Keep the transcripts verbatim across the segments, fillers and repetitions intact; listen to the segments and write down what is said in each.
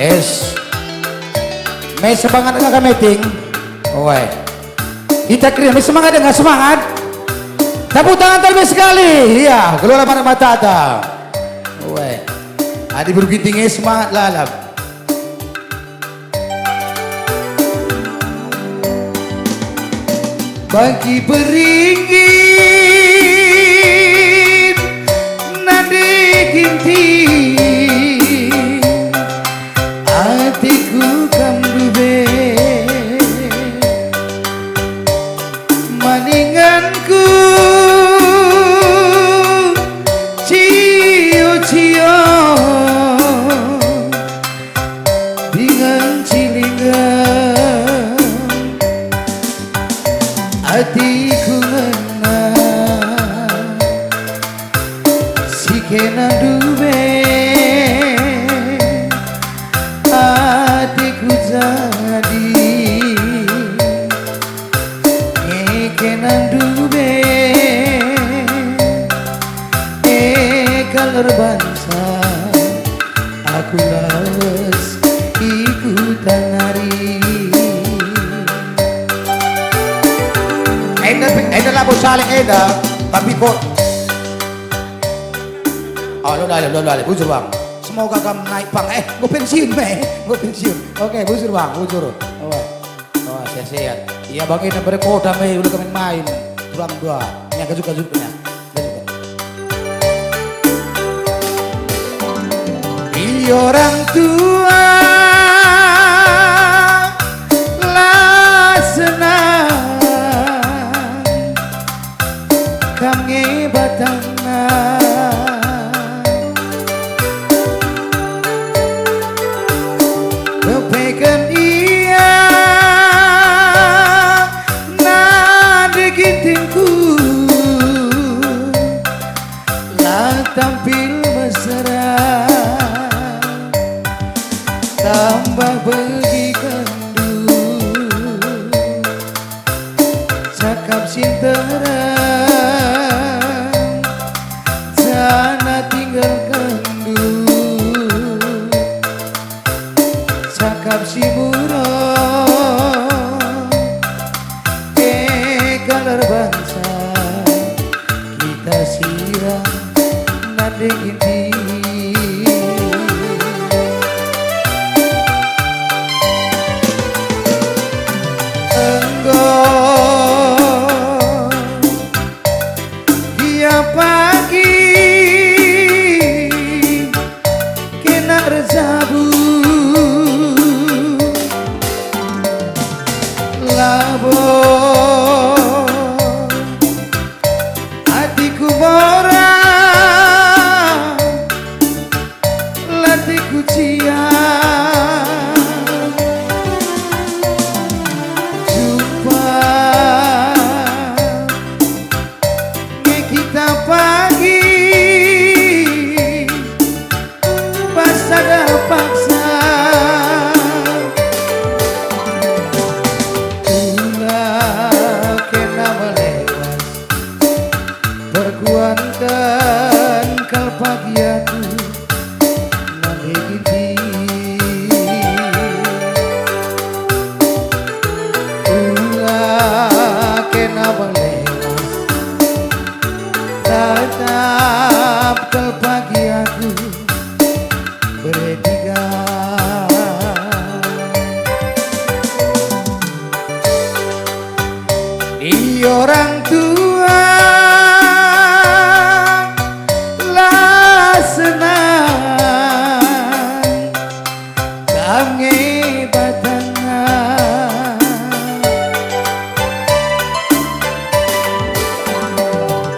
Es. Me semangat nggak meeting? Oe. Kita keren, me semangat nggak semangat? Tepuk tangan terlebih sekali. Iya, keluar mata matata. Oe. Adi beru Ginting, eh, semangat lalap. Bagi beringin nande Ginting, atiku kam ndube. Maninganku cio-cio dingen cilingem, atiku ngena si kena ndube, atiku jadi. E kena ndube, e kal erbansa, aku lawes ikutan ari. Enda, enda labo saling enda, tapi kok. Oh, lo dale, lo dale, bujur bang. Semoga kam naik pang, eh, enggo pensiun, eh, enggo pensiun. Oke, bujur bang, bujur. Oh. Oh, sehat-sehat. Iya, bang, ini bere kota me, udah kami main. Tulang dua. Nya, gajuk-gajuk punya. Gajuk. Di orang tua la senang. Kam nge batangna. Kepeken ia nande Gintingku, la tampil mesra, tambah begi kendu. Cakap si nterem, janah tinggalkenndu. Cakap si murah, e kal erbansa. Kita sirang nande Ginting. Enggo gia pagi kena erjabu. Labo atiku mora, la atiku cian. Jumpa nge kita pagi, pas sada paksa. Ula kena melewas, perkuanken kal pagi aku. Nande Ginting, ula kena melewas, tatap kal pagi aku bere tiga. Di orang tua la senang, kam nge batangna.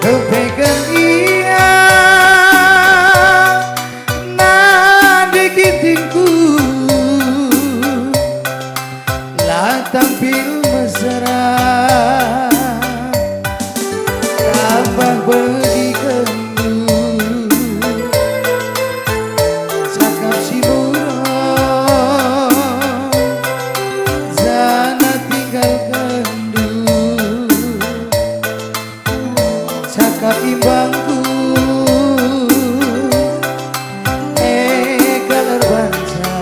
Kepeken ia nande Gintingku, la tampil mesra, tambah begi kendu. Cakap si murah, janah tinggalkenndu. Cakap imbangku, e kal erbansa.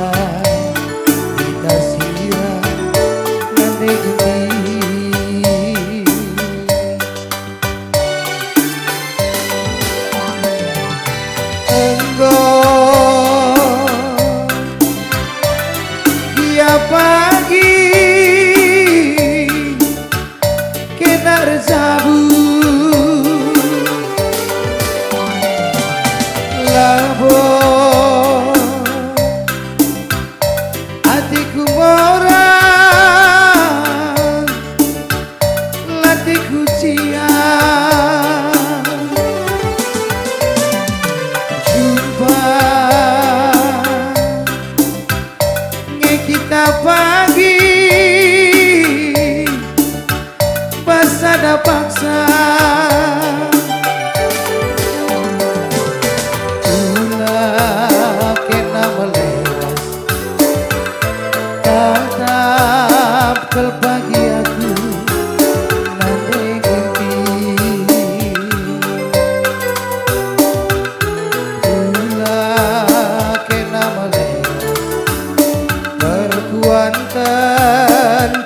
Pagi, pasada paksa, ula kena melewas, tatap kal pagi aku nande ngenti. Ula kena melewas, perkuanten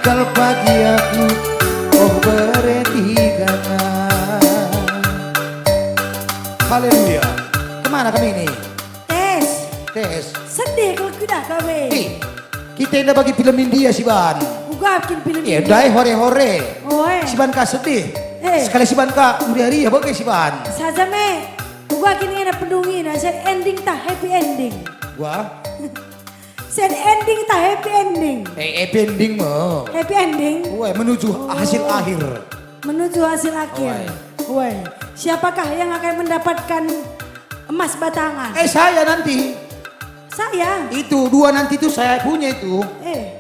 kal pagi aku, oh, bere tigana. Haleluya. Kemana kami ini? Tes. Tes. Sedih kal kuda kami. Ih, kita enda bagi film India siban. Uga kin film Iya, India? Ndai hore-hore. Oe. Siban ka sedih. Eh. Sekali siban ka meriah-riah bage siban. Saja me. Uga kin ngena pendungina, sad ending tah happy ending? Wah. Sad ending tah happy ending? Eh, happy ending mo. Happy ending? Wah, menuju Oh. hasil akhir. Menuju hasil akhir. Wah. Wah. Siapakah yang akan mendapatkan emas batangan? Eh, saya nanti. Saya? Itu, dua nanti itu saya punya itu. Eh.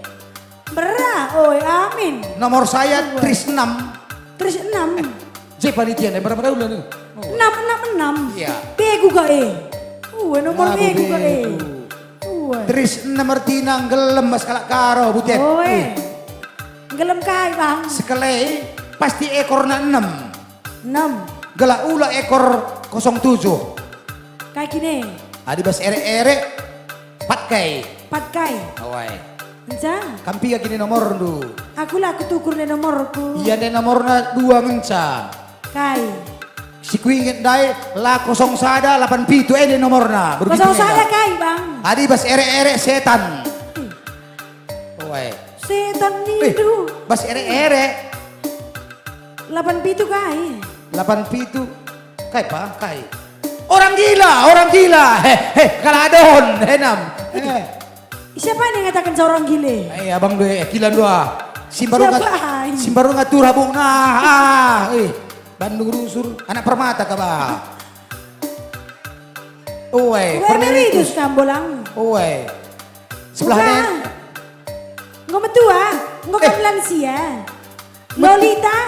Bera, oi, amin. Nomor saya Dua. Tris enam. Tris enam? Eh, je panitia nih, berapa dahulu nih? Oh. Enam enam enam? Iya. Begu gak, eh? Ue, nomor Lagu begu gak, eh? begu. Ue. Tris enam ertina nggelem mas kalak Karo, Butian. Oe. Ih. Nggelem kai, Bang? Sekali, pasti ekorna enam. Enam. Gelah ula ekor kosong tujuh. Kai kine? Adi bas ere-ere, pat kai. Pat kai. Awai. Enca? Kam piga kine nomorndu? Aku la kutukur nde nomorku. Ia nde nomorna dua ngenca. Kai? Si kuinget ndai la kosong sada lapan pitu, eh, nde nomorna. Begitu Kosong sada nge. Kai, Bang? Adi bas ere-ere setan. Ih. Awai. Setan Eh, nindu. Bas ere-ere. Lapan pitu kai? Lapan pitu. Kai pa? Kai? Orang gila, orang gila. He, he, kaladon, he nam. He. Siapa yang ngatakan seorang gile? Eh, abang dua, eh, kilan dua. Simbarunga, Siapa? Simbarunga turah bung nah. Ah, eh. Bandung Rusur, anak permata kaba. Oe, Gue emeritus. Emeritus, Kambolang. Oe. Sebelah Bukan. Nen. Enggo metua, enggo Eh. Kam lansia. Met- Lolita.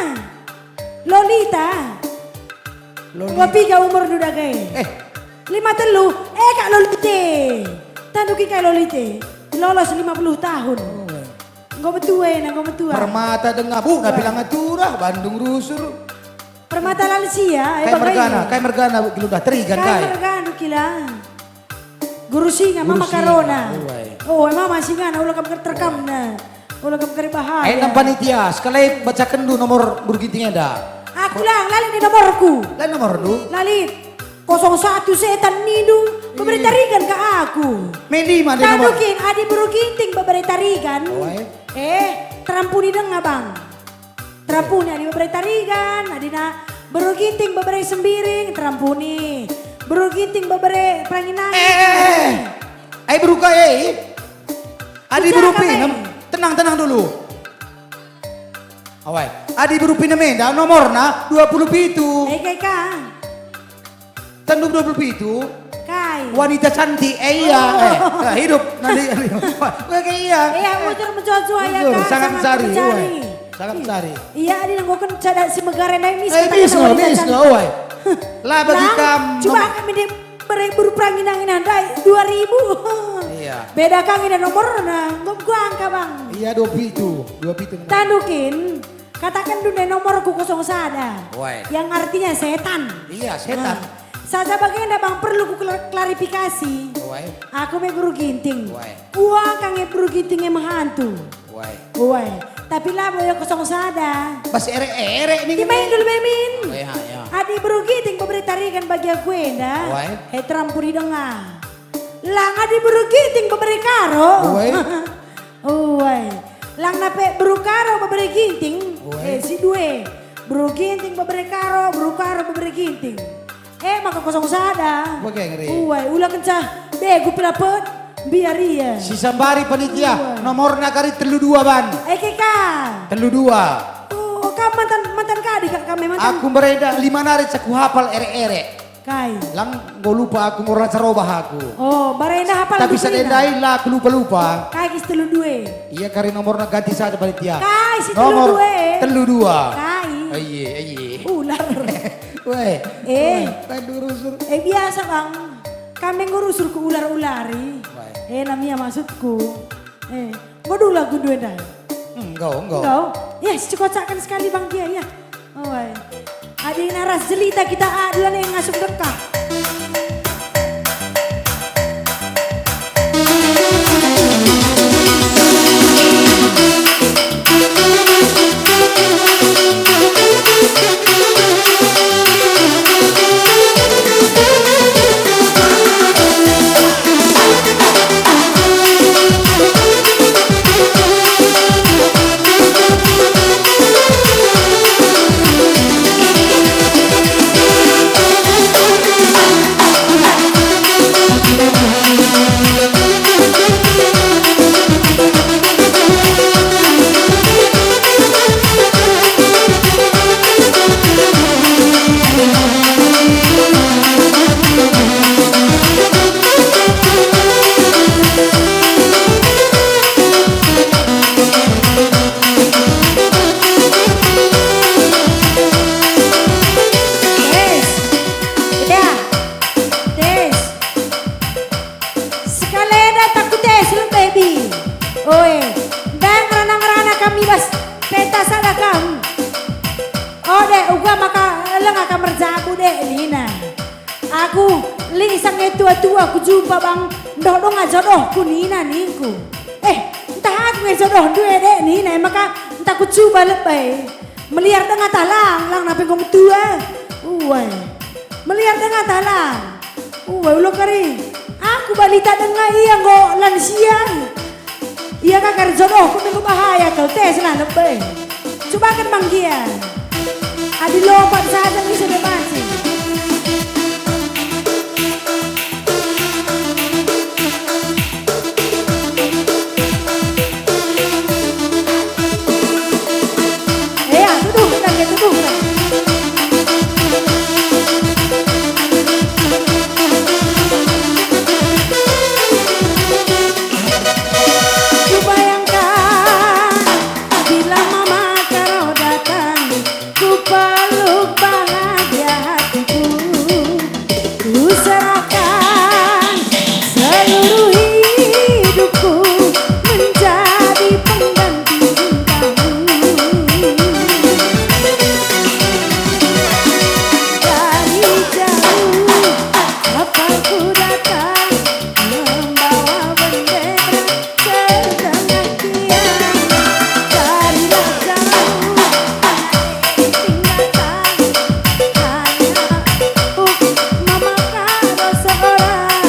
Lolita. Lolita. Enggo piga umur duda gay? Eh. Lima telu. Eh, Kak Lolite. Tandu ki kai Lolite. Lolos lima puluh tahun. Oh. Enggo metua ena, enggo metua. Permata denga, bu, na Wah. Pilang aturah, Bandung Rusur. Permata lansia, eh, Kai bang mergana, kai. Kai mergana, bu, kiludah terigan, Kai kai. Mergana, kila. Guru Singa, Guru Mama Singa, Karona. Uai. Oh, Mama Singa, na ula kam terkam na. Ula kam kari bahaya. Ayo, nam panitia, sekali bacaken du nomor Guru Ginting enda. Aku lang, lali ni nomorku. Lali nomorndu? Lali. Kosong satu setan nindu, bebere Iya. Tarigan ka aku. Mending ma dia nomor. Tandukin, adi Beru Ginting bebere Tarigan. Oe. Eh, terampuni denga, Bang. Terampuni adi bebere Tarigan, adina Beru Ginting bebere Sembiring, terampuni. Beru Ginting bebere Perangi Nangin. Eh, eh, eh. Ai beru ka, eh. Adi Ujar beru ka, Pinem, eh. Tenang, tenang dulu. Awai. Adi beru Pinem enda nomorna dua puluh pitu. Eh, kai ka. Tanduk dua puluh pitu. Kai? Wanita cantik, eh, iya, Oh. eh, eh, hidup nanti. Wah, kayak iya. Iya, ujar mencuat-cuat ya, Ujar, Kak, sangat sangat mencari, mencari. Wah, sangat mencari. Iya, adi nanggoken sada si megara ndai mis Eh, katakan mis no, wanita mis cantik. No, wah. Lah, bagi Lang, kam, coba mem- kami di bere beru Perangi Nangin ndai, dua ribu. Iya. Beda kang ina nomorna, nggak gua angka, Bang. Iya, dua pitu, dua pitu. Tandukin. Kataken du ndai nomorku kosong sada, Wai. Yang artinya setan. Iya, setan. Nah, saja bagenda, Bang, perlu ku klar-, klarifikasi. Wai. Aku me Beru Ginting. Wai. Kuakap nge Beru Ginting nge mehantu. Wai. Wai. Tapi labo ya kosong sada. Bas ere-ere nih. Dimain dulu, Bemin. Oh, iya, iya. Adi Beru Ginting bebere Tarigan bagi aku enda. Wai. He, terampuni denga. Lang adi Beru Ginting bebere Karo. Wai. Uai. Lang nape Beru Karo bebere Ginting? Uai. Eh, si due. Beru Ginting bebere Karo, Beru Karo bebere Ginting. Eh, maka kosong sada. Bage ngeri. Uai, ula kenca. Begu pila pet. Biar ia. Si sambari panitia, Uai. Nomorna kari telu dua, Ban. Eh, keka. Telu dua. Oh, kam mantan, mantan kadi, Kak, kami mantan. Aku mereda lima nari caku hapal ere-ere. Kai? Lang enggo lupa aku, enggo rasa robah aku. Oh, barenda hapal. Tapi sada ndai la aku lupa-lupa. Kai kis telu due? Iya kari nomorna ganti saja panitia. Kai si telu due? Nomor telu dua. Kai? Aye, aye. Ular. Weh. Eh. Weh, tadi rusur. Eh, biasa, Bang. Kami ngurusur ku ular-ulari. Weh. Eh, namia maksudku. Eh, enggo dua lagu due ndai. Enggo, enggo. Enggo. Ya, si kocakkan sekali, Bang, dia, ya. Oi. Adi naras jelita kita, ah, dua nih ngasup dekah. Tes. Ya. Tes. Sekalenda takut tes lebe bi. Oe. Ndai ngerana-ngerana kami bas peta sada kam. Ode, uga maka lenga kam erjabu de, nina. Aku lit sange tua-tua kujumpa bang, ndoh donga jodohku nina ningku. Eh, ntah aku nge jodohndu e de nina, e maka ntah kucuba lebe. Meliar denga tah lang, lang nape enggo metua. Uai. Meliar denga tah lang. Uai, ulo kari. Aku balita denga ia enggo lansia. Ia ka kari jodohku minggu bahaya kal tes nah lebe. Cubaken banggian. Adi lompat saja bisa be banci. Ea, tuduhken, ya, tuduhken. Kubayangkan bila Mama Karo datang, kupeluk bahagia hatiku. Kuserahkan seluruh hidupku menjadi pengganti cintamu. Dari jauh kapalku datang membawa bendera setengah tiang. Carilah jalan, tinggalkan hanya Mama Karo seorang.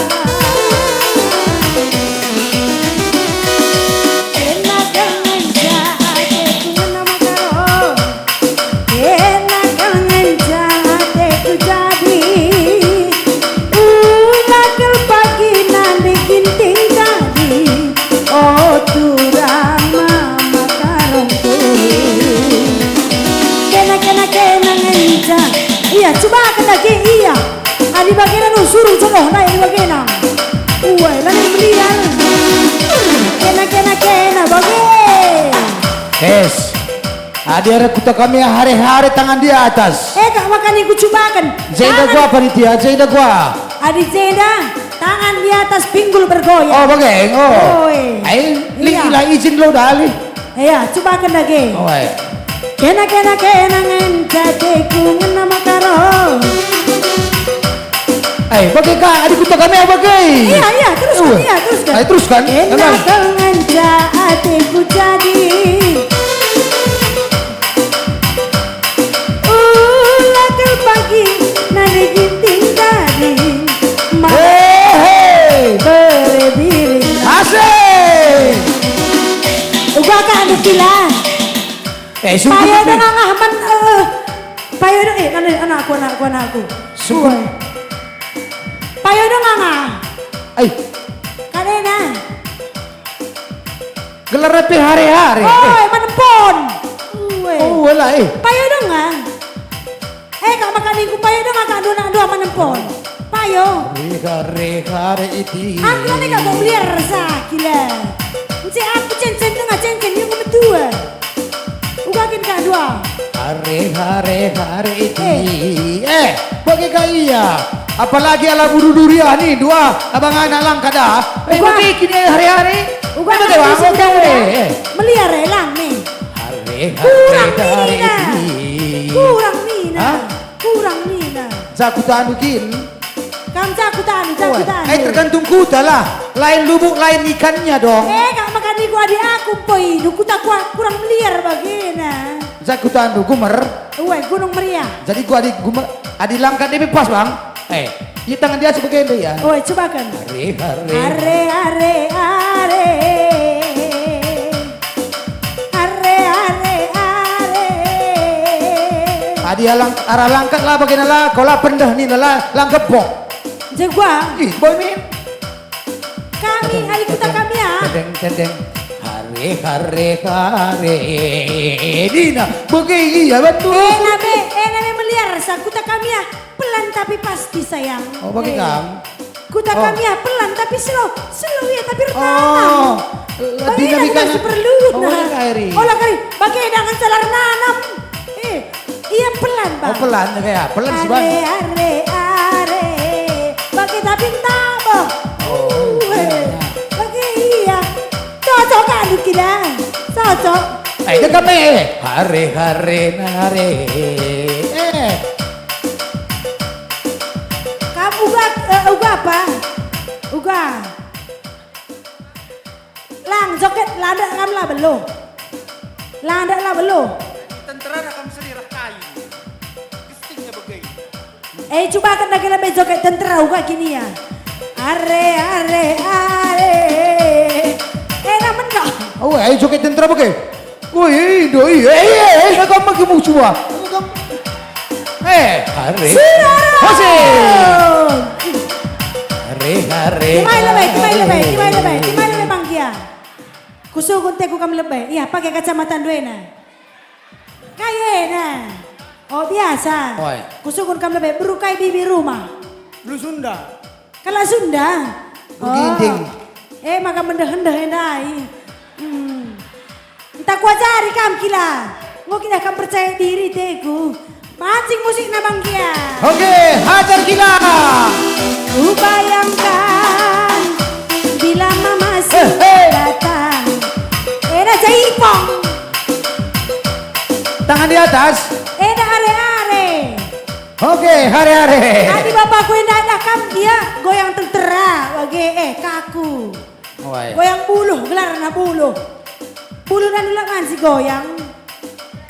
Enak dengan jahat, Mama Karo. Enak dengan jahat, aku jadi. Ula kal pagi nande ginting tadi. Oh, turang Mama Karongku. Kena, kena, kena ngenca. Ia, cubaken dage ia. Adi bagena nu suruh jodoh nai adi bagena. Uai, lanai meliar. Kena, kena, kena, bage. Tes. Adi arah kuta kami hare-hare tangan di atas. Eh, kak makani kucubaken. Jenda gua panitia, jenda gua. Adi jenda, tangan di atas pinggul bergoyang. Oh, bage, oh. Oi. Ai, li-, iya. Ila izin lo dali. Iya, cubaken dage. Oh, ai. Kena, kena, kena ngenca teku ngena makaro. Eh, bage ka, adi kuta kami bage. Iya, iya, teruskan, iya, teruskan. Ai, teruskan. Enak ngenca ateku jadi. Ula kal pagi nande ginting tadi. Ma- Hehe. Bere biring. Asik. Uga ka anu kila. Eh, sungguh. Payo dengah man, eh. Payo deng, eh, anakku, anakku, anakku. Sungguh. Payo dengah. Eh. Kadena. Gelar pe hare-hare. Oi, manempon. Ue. Oh, wala, eh. Payo dengah. Eh, kak maka ningku payo dong akak dua anak dua manempon. Payo. Reka, reka, re iti. Aku lani kak mau meliar sa kila. Nce aku cencen denga cencen dia metua. Uga kin kak dua. Hare, hare, hare iti. Eh, bage ka ia. Apalagi ala buru duriah ni dua abang anak langkat dah. Eh, Uga. Bage kini hari-hari. Uga Eh, bage anak bang, musim oke. Muda. Eh. Meliar eh lang nih. Hare, Kurang hare, hare nina. Iti. Kurang nina. Hah? Kurang nina. Jaku tanu kin. Kam jaku tanu, jaku Wah, tanu. Eh, tergantung kuta lah. Lain lubuk, lain ikannya dong. Eh, kak maka niku adi aku mpoi, kuta kuat kurang meliar bagena. Jaku tanu, gumer. Uwe, Gunung Meriah. Jadi gua adi gumer, adi langkat dia pas, Bang. Eh, di tangan dia sebagenda ya. Uwe, cobakan. Hare, hare. Hare, hare, hare. Are, are, are. Adi alang, arah langkat lah bagena lah, kau lah pendeh ni lah, lah gepok. Jegua. Ih, boy min. Kami, ari kuta kami ya. Tedeng, tedeng. Hare, hare, hare. Dina, bagi iya betul. Eh, name, eh, name meliar sa kuta kami ya. Pelan tapi pasti, sayang. Oh, bagi Eh. Kang. Kuta Oh. kami ya pelan tapi slow. Slow ya tapi Oh, ertanam. Bagi lebih dari nanam kanan. Seperlu. Oh, nah. Bagi kari. Olah kari. Bagi dengan salah nanam. Eh, iya pelan, Bang. Oh, pelan ya, kayak pelan sih, Bang. Are, are, are. Bagi tapi entah, Bang. Oh, Uh, iya, eh. iya. Bagi iya. Cocok kan kita? Cocok. Eh, dia kami. Hare, hare, nare. Eh. Kamu uga, eh, uga apa? Uga. Lang, joget, landak ngam lah beluh. Landak lah beluh. Tentera dah kamu sendiri kai. Gestingnya begai. Eh, coba kan lagi lebih joget tentera uga kini ya. Are, are, are. Eh, nak mentok. Oh, ayo joget tentera begai. Woi, doi, eh, eh, eh, nak kamu lagi mau coba. Eh, hare. Sirara. Hase. Hare, hare. Timai lebe, timai lebe, timai lebe, timai lebe manggia. Kusugun teku kam lebe. Iya, pakai kacamata duena. Kayena. Oh, biasa. Oi. Kusugun kam lebe, beru kai bibi rumah. Lu Sunda. Kalak Sunda? Ginting. Oh. Eh, maka mendeh-endeh ndai. Hmm. Entah kuajari kam kila. Enggo kila kam percaya diri teku. Pancing musikna bangkia. Oke, hajar kila. Kubayangkan bila mama Eh, eh. datang. Era jaipong. Tangan di atas. Eda are-are. Oke, hare-hare. Adi bapakku enda dah kam dia goyang tentera, bage, eh, kaku. Wai. Goyang buluh, gelarna buluh. Buluh dan ulangan si goyang.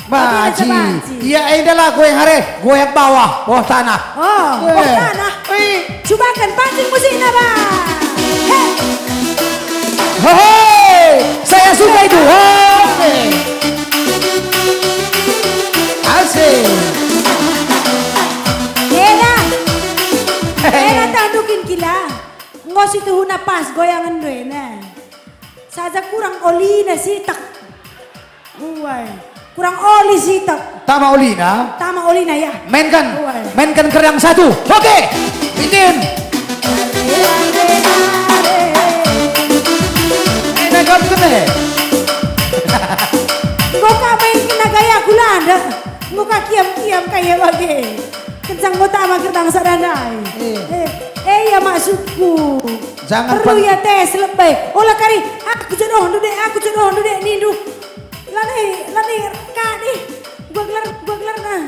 Banci. Banci. Iya, enda lah goyang hare, goyang bawah, bawah tanah. Oh, bawah Eh. tanah. Wih. Cobakan pancing musikna, Bang. Hei. Hehe, saya suka itu. Oke. Asik. Eda. Eda tandukin kila. Enggo situhuna pas goyangen duena. Saja kurang olina sitek. Uai. Kurang oli sitek. Tama olina. Tama olina ya. Mainkan. Uai. Mainkan keranjang satu. Oke. Bikin. Enak kan kene? Enggo ka main kena gaya kulanda. Enggo ka kiam-kiam kaya bage. Kencang mo tama gerbang sada ndai. Iya. Eh, eh, iya maksudku. Jangan Perlu pan- ia tes lebe. Ola kari, aku jodohndu dek, aku jodohndu dek, nindu. Lane, lane, kak nih. Gua gelar, gua gelar nah.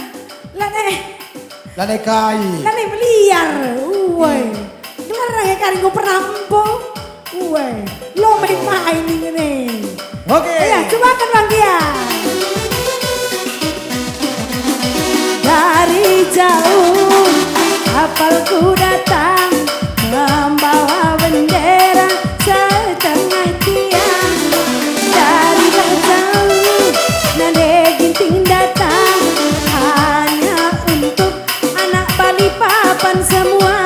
Lane. Lane kai. Lane meliar. Uai. Gelar nge kari gua pernah empo. Uai. Lo main-main ini nih. Oke. Ya, coba kan bang dia. Dari jauh kapalku datang membawa bendera setengah tiang. Dari jauh nande Ginting datang hanya untuk anak Balikpapan semua.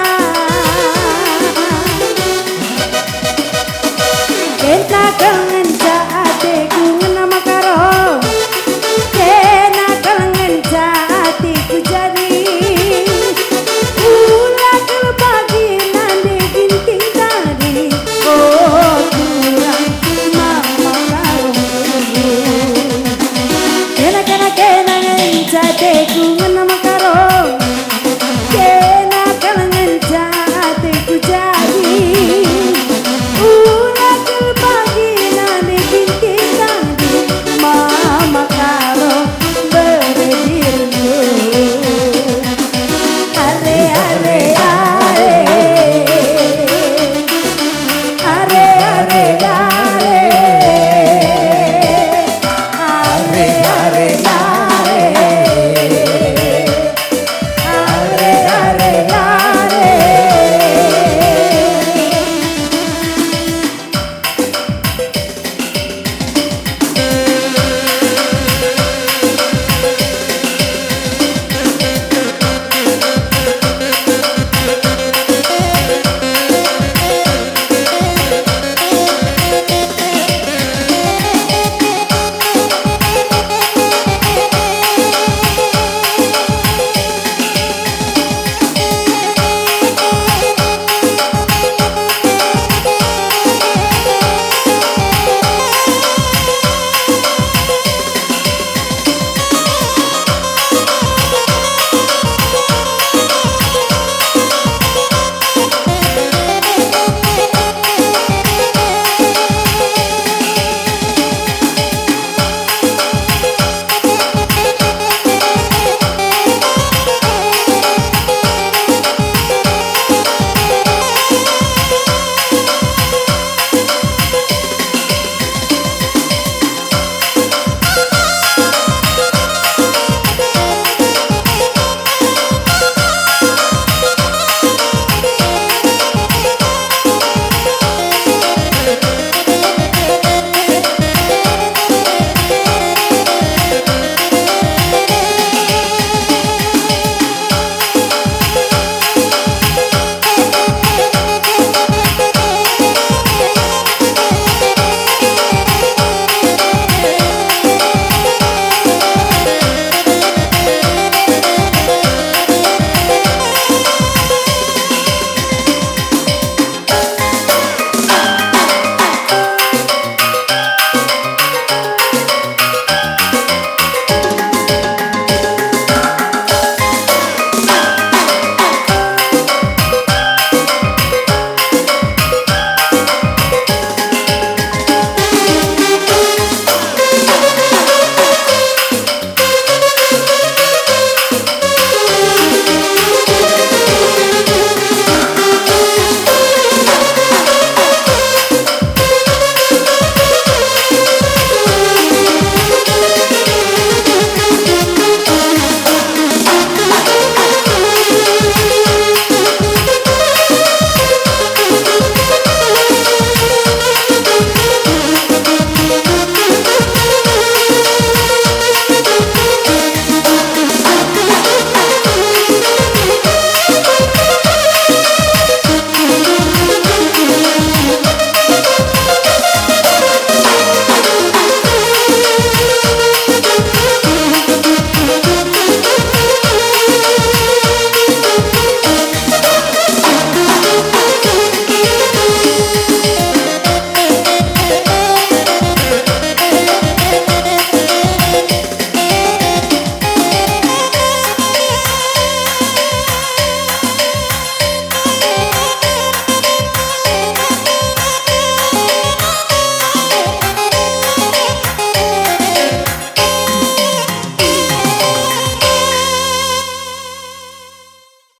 Kita kangen